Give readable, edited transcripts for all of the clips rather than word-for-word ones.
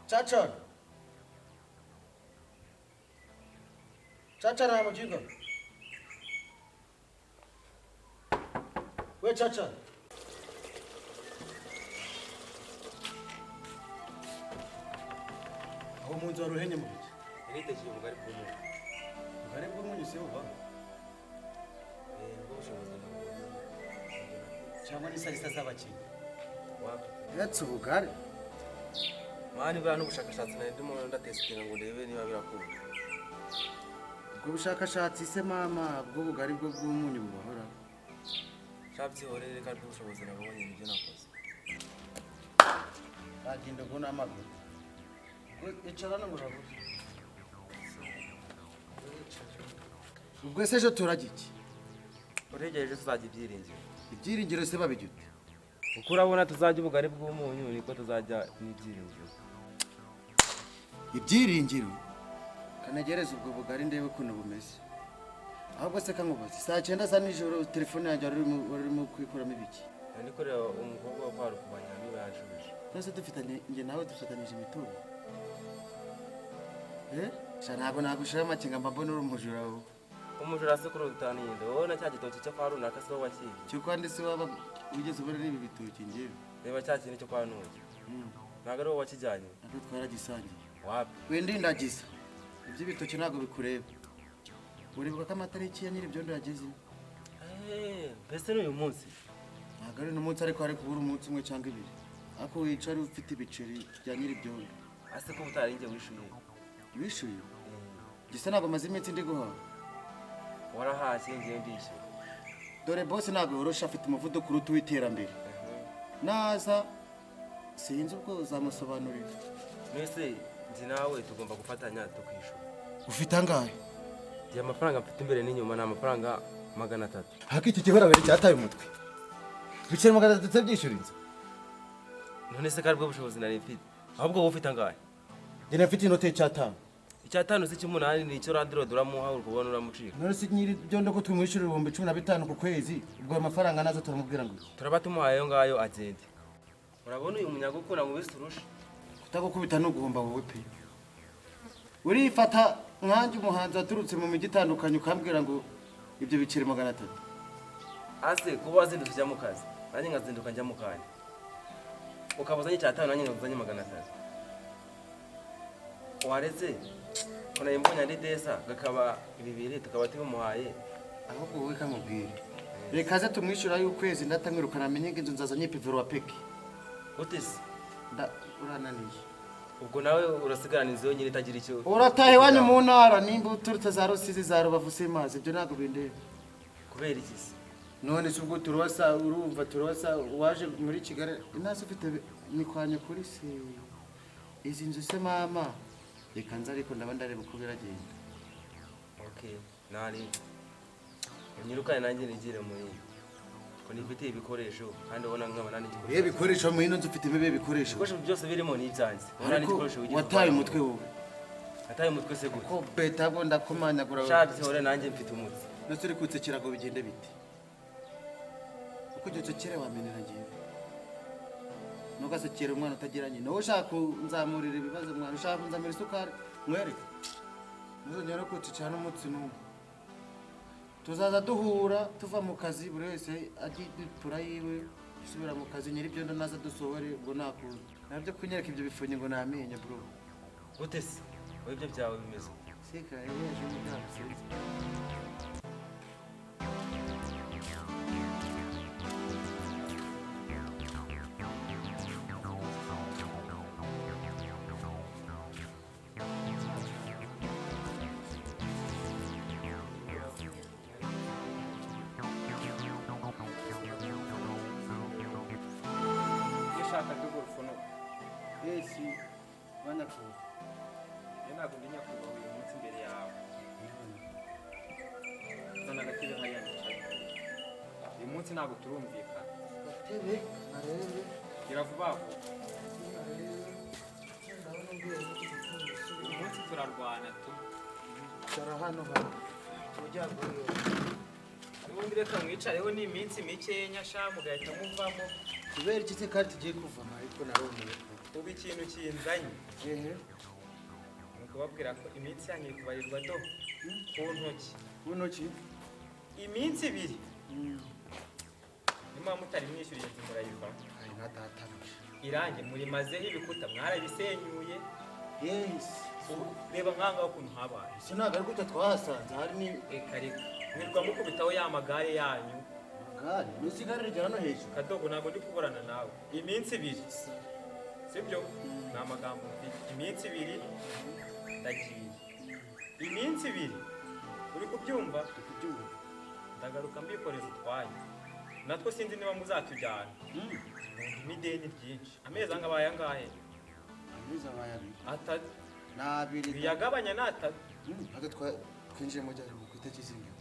Caca. Caca na mujinga. We Caca. Aho mu nzu waruhenye mu biki? Nitekeye ubugari bw'umunyu. Ubugari bw'umunyu se uba? Nibwo bushobozi nabonye. Cyangwa ni salisa z'abakinnyi? Wapi? Uretse ubugari. Man buriya n'ubushakashatsi nari ndimo ndatesitinga ngo ndebe niba birakunda. Ubwo bushakashatsi se mama bw'ubugari bwo bw'umunyu bubahora. Sha byihorere reka aribwo bushobozi nabonye nibyo nakoze. Bagenda ubwo n'amaguru. Icara no murabuze. Ubwo se ejo turajya iki? Uregereje tuzajya ibyiringiro. Ibyiringiro se babijya ute? Uko urabona tuzajya ubugari bw'umunyu niko tuzajya n'ibyiringiro. Ibyiringiro? Kanegereze ubwo bugari ndebe ukuntu bumeze. Ahubwo se kankubaze, saa 9 za nijoro telefone yanjye wari urimo kuyikuramo ibiki? Nari kureba umukobwa wo kwa Rukubanya niba yanshubije. Twese dufitanye, njye nawe dufatanyije imitungo. Sha ntabwo nagushira amakenga mba mbona uri umujura wowe. Umujura se kuri utanu yinde, wowe na cya gitoki cyo kwa runaka se wowe wakibye. Cyo kwa nde se waba wigeze ubona n'ibi bitoki njyewe? Reba cya kintu cyo kwa Ntuye. Ntabwo ari wowe wakijyanye. Ntabwo twaragisangiye. Wapi? Windindagiza. Iby'ibitoki ntabwo bikureba. Uribuka ko amatariki ya nyir'ibyondo yageze? Mbese n'uyu munsi? Ntabwo ari n'umunsi ariko hari kubura umunsi umwe cyangwa ibiri. Ariko wicara ufite ibiceri bya nyir'ibyondo. Ase ko utari njye wishuye. Wishuye? Gisa ntabwo maze iminsi ndi guhaha. Warahashye ngiye ndishyura. Dore boss ntabwo yorosha afite umuvuduko uruta uw'iterambere. Naza sinzi ubwo uzamusobanurira. Mbese njye nawe tugomba gufatanya tukishyura. Ufite angahe? Njye amafaranga mfite imbere n'inyuma ni amafaranga 300. Haka iki gihora cyataye umutwe. Biceri 300 byishyura inzu. None se karibwo bushobozi nari mfite. Ahubwo wowe ufite angahe? Njye mfite inote y'cyatanu. Icyatanu si cy'umunani ni icyo Landlord uramuha uri kubona uramucika. None se nyiri byondo ko tumwishyurira 15,000 ku kwezi, ubwo ayo mafaranga nazo turamubwira ngo iki? Turaba tumuhaye ayo ngayo agende. Urabona uyu munyagukura ngo wese urushe. Kutagukubita ni uguhomba wowe pe. Urifata nkanjye umuhanzi waturutse mu mijyi itandukanye ukambwira ngo ibyo biceri 300. Ase kuba wazindutse ujya mu kazi, nanjye nkazinduka njya mu kandi. Ukabuzanye icyatanu nanjye nkabuzanye 300. Waretse ko nari mbonye andi desa gakaba 2 tukaba tubimuhaye. Ahubwo wowe kamubwire. Reka aze tumwishyura y'ukwezi ndatamwirukana amenye ngo inzu nzazanye ipivero wa peki. Gute se? Nda urananiye. Ubwo nawe urasigarana inzu yonyine itagira icyo. Urataha iwanyu mu ntara nimba uturutse za Rusizi za Rubavu simazi ibyo ntabwo bindeba. Kubera iki se? None se ubwo turabasa urumva turabasa waje muri Kigali inazi ufite ni kwa nyakuri se. Izi nzu se mama reka nze ariko ndaba ndareba uko biragenda. Okay, nari unyirukane nanjye nigire muri ko nifitiye ibikoresho kandi ubona nkaba nta n'igikoresho. Ibihe bikoresho mu ino nzu ufite ibihe bikoresho. Ibikoresho byose birimo ni ibyanjye. Ubona Ariko n'igikoresho wigeze wataye uvana. umutwe wowe. Nataye umutwe se gute? Ko beta bwo ndakomanyagura. Sha byihore nanjye mfite umutwe. Nase uri kutsekera ngo bigende bite? Uko ujya utsekera wamenera ngewe. Ntugasekere umwana utagira nyina. Wowe ushaka kunzamurira ibibazo mwana, ushaka kunzamura isukari, mwereke. Ntuzongere no kutsekera n'umutsi n'umwe. Tuzaza duhura tuva mu kazi buri wese ajya ipura yiwe usubira mu kazi nyir'ibyondo naza dusohore ubwo nakuza. Nabyo kunyereka ibyo bifunye ngo namenye bro. Gute se? Wowe ibyo byawe bimeze? Sika yeje n'ibyago sinzi. Ushaka dugurufunuka. Esi banyakubahwa. Njye ntabwo ndi nyakubahwa uyu munsi imbere yawe. None agatebe hariya nicaye. Uyu munsi ntabwo turumvikana. Gatebe arebe. Gira vuba vuba. Uyu munsi turarwana tu. Cara hano hano. Ujya guyo. N'ubundi reka mwicareho ni iminsi mikeya sha mugahita muvamo. Kubera iki se kandi tugiye kuvamo ariko narumiwe. Ubu ikintu kinzanye Ehe. ni ukubabwira ko iminsi yanyu iri kubarirwa do ku ntoki. Ku ntoki? Iminsi ibiri nimuba mutari mwishyuriye inzu murayivamo. Ay, na databuja. Irangi murimazeho, ibikuta mwarabisenyuye. Yes. Ubu reba nkangaho ukuntu habaye. Ese ntabwo ari gutya twahasanze hari ni Reka reka, mwirwa mukubitaho ya magare yanyu. Magare? Mbese igare rigera no hejuru? Kadogo, ntabwo ndi kuburana nawe. Iminsi ibiri, sibyo? Ni amagambo mfite. Iminsi ibiri ndagiye, iminsi ibiri, uri kubyumva? Ndi kubyumva. Ndagaruka mbikoreza utwanyu, natwo sinzi niba muzatujyana. Ndimo ideni ryinshi. Amezi angabaye angahe? Amezi abaye abiri. Atatu. Ni abiri. Uyagabanya ni atatu. Ntabwo twinjiye mu gihe ku itariki zingana.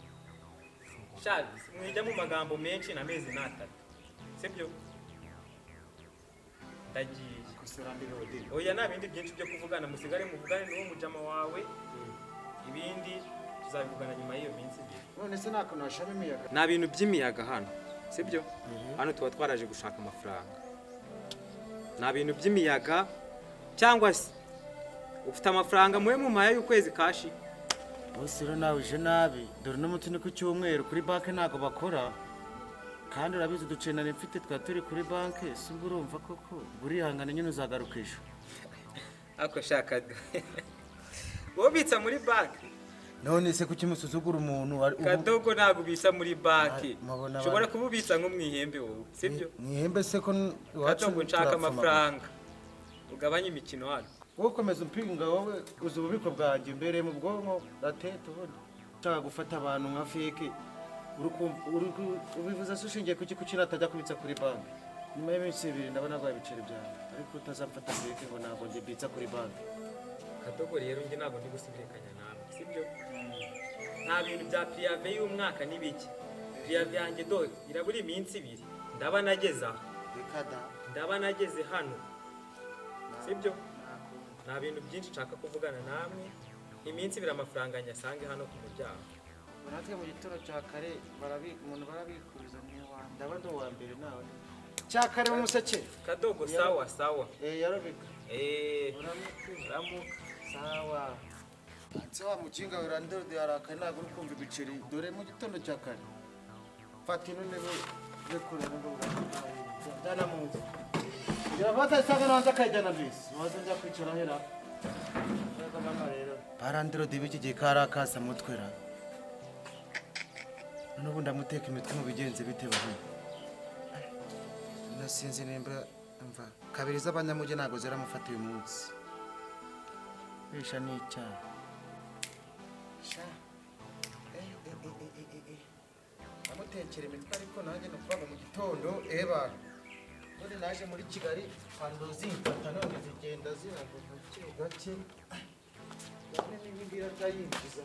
Sha, mwijya mu magambo menshi, ni amezi ni atatu, sibyo? Ndagiye. Oya, nta bindi byinshi byo kuvugana, musigare muvugane n'uwo mujama wawe, ibindi tuzabivugana nyuma y'iyo minsi ibiri. None se nta kuntu hashamo imiyaga? Nta bintu by'imiyaga hano, sibyo? Hano tuba twaraje gushaka amafaranga, nta bintu by'imiyaga. Cyangwa se ufite amafaranga muwe mumpaye y'ukwezi kashi. Bose rero nawe uje nabi, dore n'umunsi ni ku cyumweru, kuri banki ntabwo bakora, kandi urabizi uducenane mfite twa turi kuri banki. Si ubwo urumva koko? Ubwo urihangana nyine uzagaruka ejo. Ako shaka, wowe ubitsa muri banki? None se kuki musuzugura umuntu Kadogo, ntabwo ubitsa muri banki. Ah, mubona ushobora kuba ubitsa nko mu ihembe wowe, sibyo? Mu ihembe se ko iwacu Kadogo, nshaka turapfuma. amafaranga, ugabanye imikino hano. Wowe ukomeza umpinga, wowe uzi ububiko bwanjye imbere mu bwonko ratete. Ubundi ushaka gufata abantu nka feke, ubivuze se ushingiye kuki? Kuki natajya kubitsa kuri banki? Nyuma y'iminsi ibiri ndabona arwaye ibiceri byawe, ariko utazamfata feke ngo ntabwo njye mbitsa kuri banki. Kadogo rero, njye ntabwo ndi gusubirikanya nawe, sibyo? Nta bintu bya préavis y'umwaka n'ibiki. Préavis yanjye do irabura iminsi ibiri, ndaba nageze aha. Reka da. Ndaba nageze hano, sibyo? Nta bintu byinshi nshaka kuvugana namwe. Iminsi ibiri, amafaranga nyasange hano ku muryango. Natwe mu gitondo cya kare umuntu barabikuza, ndaba ndi uwa mbere nawe cya kare mu museke. Kadogo, sawa sawa. Eh, yarobeka. Eee. Uramuka. Uramuka. Sawa. Ese wa mukinga we, randode yarakaye, ntabwo uri kumva ibiceri? Dore mu gitondo cya kare. Fata ino ntebe rekure ngo jyana mu nzu. Yafata isaga nanze akayijyana bisi. Waza njya kwicara hera. Mama rero. Barandirode b'iki gihe karakasa mutwe ra. N'ubu ndamuteka imitwe mu bigenze bite bahe. Nasinzi nimba mva. Kabiri z'abanyamujyi ntabwo ziramufata uyu munsi. Bisha ni icyaha. Sha. Eh eh eh eh eh eh. Ndamutekera imitwe ariko nanjye ni ukuvuga mu gitondo eba. None naje muri Kigali pando zimfata, none zigenda ziragwa gake gake. None n'ibindi atayinjiza.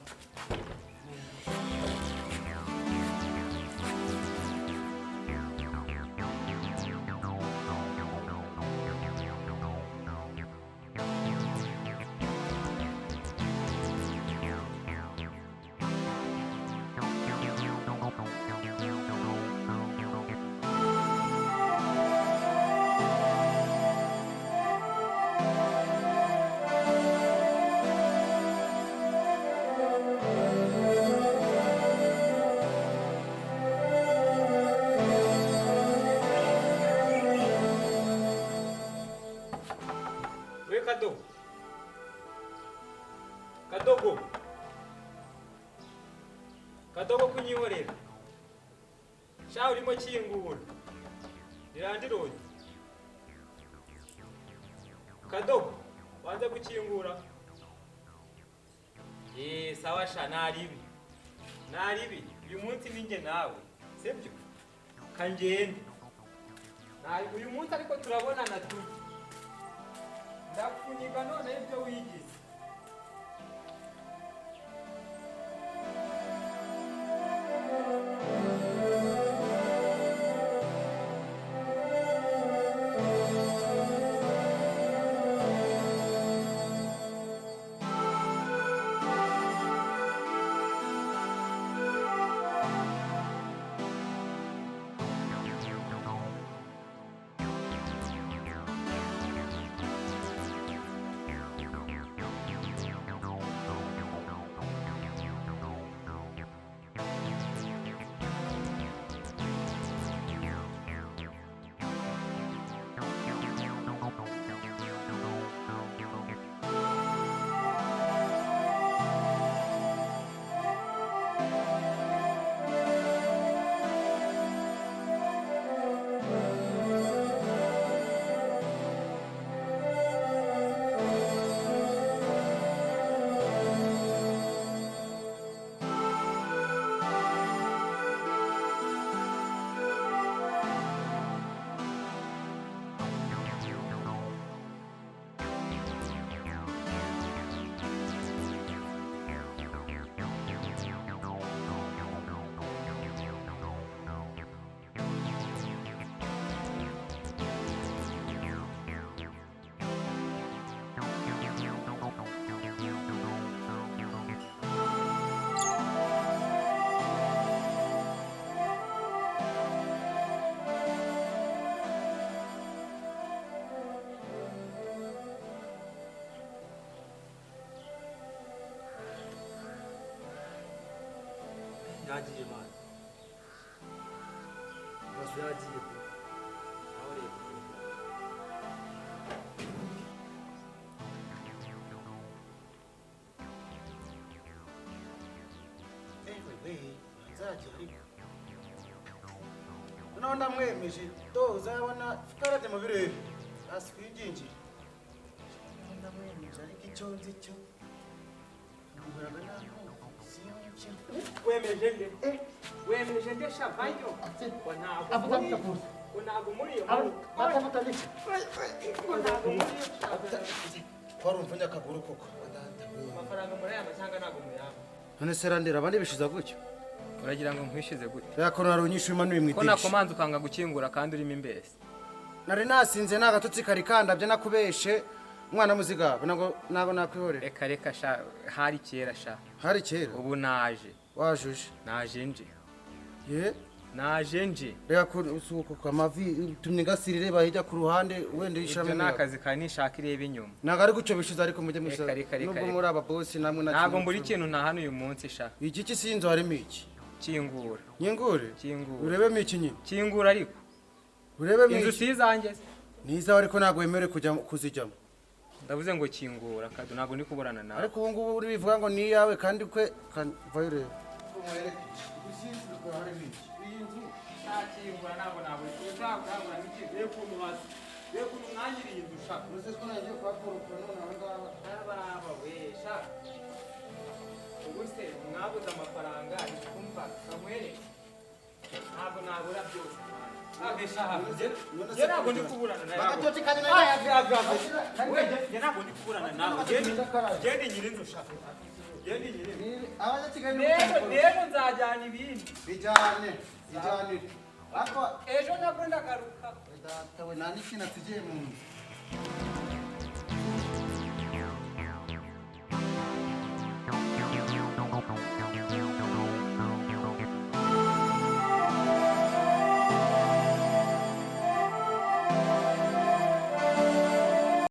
We Kadogo, Kadogo, Kadogo, kunyihorera sha, urimo kingura ni landlord. Kadogo, wanze gukingura. Eh, sawa sha, naribi naribi, uyu munsi ni njye nawe, sibyo? Kangende uyu munsi, ariko turabonana tu, ndapfunyika none ibyo wigize. Yagiye man. Daso yagiye pe. Nawe reba. Nzajya ariko noneho ndamwemeje do uzabona karate mu birere asikwingingira. Ndamwemeje ariko icyo nzi cyo mburaga nakumva. Wemeje nde? Wemeje nde sha vayo? Ngo ntabwo muri ngo ntabwo muri iyo ngo ntabwo muri iyo. Warumva nyakaguru koko. Amafaranga murayama cyangwa ntabwo muyama? None se randera abandi bishiza gutyo? Uragira ngo nkwishyuze gute? Reka ko nari unyishyuye umanuye mu Ko idirishya. nakomanze ukanga gukingura kandi urimo imbese. Nari nasinze n'agatotsi kari kandabye nakubeshe umwana muzigaba ntabwo nakwihorera. Reka reka sha, hari kera sha. Hari kera. Ubu naje. Wajuje. Naje nje. Ye. Naje nje. Reka ko usuko kwa mavi tumye ngasirire bahijya ku ruhande wenda Ibyo yishame. ni akazi kawe nishaka ireba inyuma. Ntabwo ari gutyo bishize ariko mujye Reka, musha. reka, reka, Nubwo reka. muri aba boss namwe na Ntabwo mbura ikintu nta hano uyu munsi sha. Iki ki sinzi harimo iki? Kingura. Nyingure. Kingura. Urebemo iki nyine? Kingura ariko. Urebemo Inzu iki? si izanjye se. Ni izawe ariko ntabwo wemerewe kujya kuzijyamo. Ndavuze ngo kingura kado ntabwo ndi kuburana nawe. Ariko ubu ngubu uri bivuga ngo ni iyawe kandi kwe vayo urebe. Kingura ntabwo nabura. Ushaka iki? Reba ukuntu hasi. Reba ukuntu mwangiriye inzu sha. Uze ko nagiye kuhakoropa none aha ngaha. Ababa we sha. Ubu se mwabuze amafaranga kumva kamwereke. Ntabwo nabura byose. Ave sha have. Njye ntabwo ndi kuburana nawe. Bagatoti kandi Aya, ave ave ave. We njye ntabwo ndi kuburana nawe. Njye ndi nyirinzu sha. Njye ndi nyirinzu. Abanyakigali Rero rero nzajyana ibindi. bijyane bijyanire. Ariko Ejo nabwo ndagaruka. data we nta n'ikintu asigiye mu nzu.